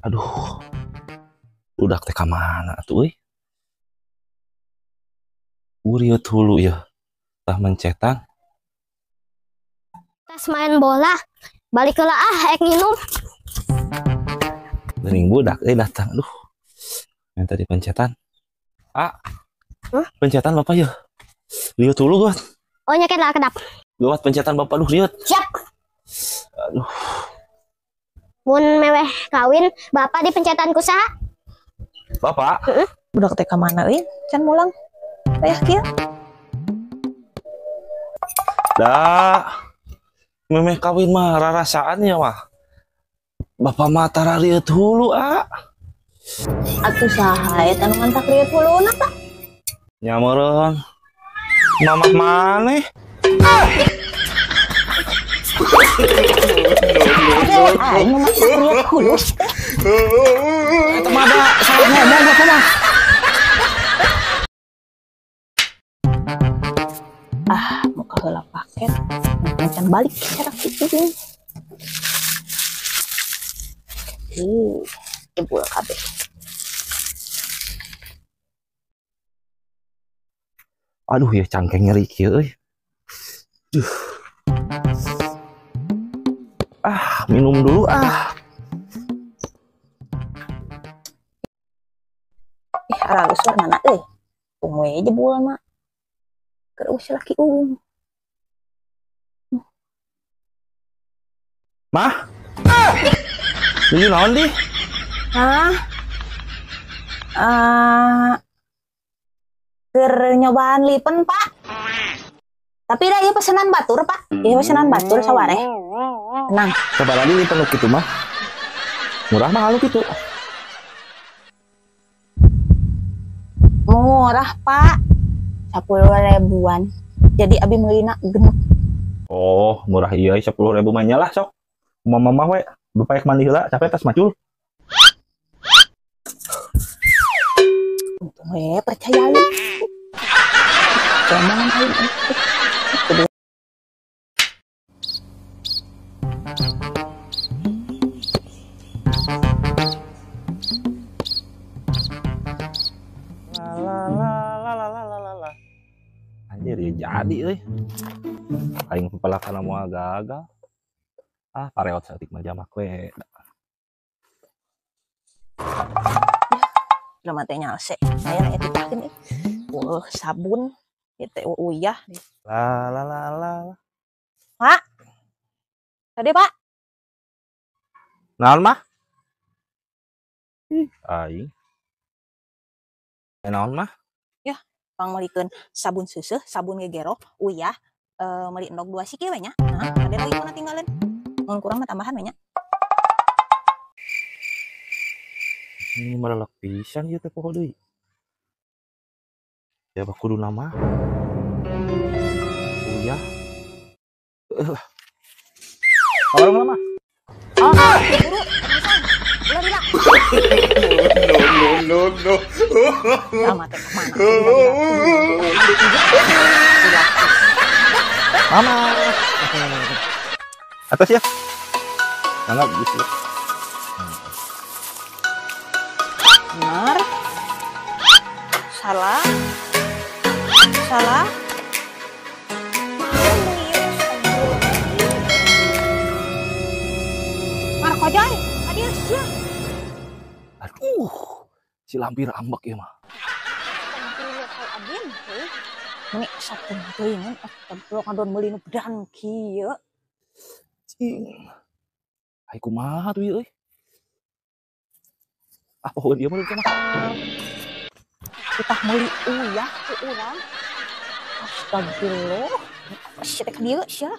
Aduh, budak teh ka mana atuh euy? Urieu hulu ya, tah mencetan. Tas main bola, balik heula ah, ek nginum. Geuning budak euy datang, aduh. Yang tadi pencetan. Ah. Hah? Pencetan bapak ya. Liut hulu gua. Oh nya lah kedap. Gawat pencetan bapak duh liut. Siap. Aduh. Mun meweh kawin, bapak di pencetan ku saha? Bapak. Heeh. Budak teh ka mana euy? Can mulang. Aya kieu. Da. Memeh kawin mah rarasaan ya mah. Bapak mah tara liut hulu, ah. Atuh saha eta nu mantak liut huluna, Pak? Nya meureun. Mamah maneh. Aing mah mantak liut hulu. Eta mah ada salah ngomong bapak mah. Ah, muka heula paket. Can balik cara kitu. Ih, jebul kabeh. Aduh ya cangkeng nyeri kieu euy. Duh. Ah, minum dulu ah. Ih, aralus warnana euy. Tung we jebul mah. Keur eueuh laki uung. Mah? Nuju naon di? Hah? Keur nyobaan lipen, Pak. Tapi dah ieu pesenan batur, Pak. Ieu pesenan batur sawareh. Tenang. Sabaraha di lipen nu kitu mah? Murah mah halu kitu. Murah, Pak. 10 ribuan. Jadi abi meulina genep. Oh, murah iya 10 ribu mah nya lah sok. Mama mah we, bapak mandi heula, capek tas macul. Untung we percaya lu. Jangan aing. La la la la la la la. Anjir ya jadi euy. Aing pepelakan moal gagal. Ah, pareot saeutik mah jamak we. Jelema teh nyalse. Aya aya titahkeun euy. Weuh, sabun ieu teh uyah. La la la la. Pak. Tadi, Pak. Naon mah? Ih, aing. Naon mah? Ya, pangmeulikeun sabun seuseuh, sabun gegero, uyah, meuli endog 2 siki we nya. Nah, ada lagi mana tinggalin. Mun kurang mah tambahan we nya. Ini merelak pisan ieu teh poho deui. Ya kudu nama. Uyah. Kawarung lama. Oh, buru, pisan. Ulah lila. No, no, no. Lama teh mana? Mama. Atas ya. Mangga bisa. Benar. Salah. Salah. Markojoy, hadir sia. Aduh, si lampir ambek ya mah. Meni saking teuing astagfirullah ngadon meuli nu bedan kieu. Cing. Ai kumaha tuh ieu euy? Ah, pohoeun ieu mah mah. Kita meuli uyah ku urang. Astagfirullah. Apa sih teh ka dieu sia?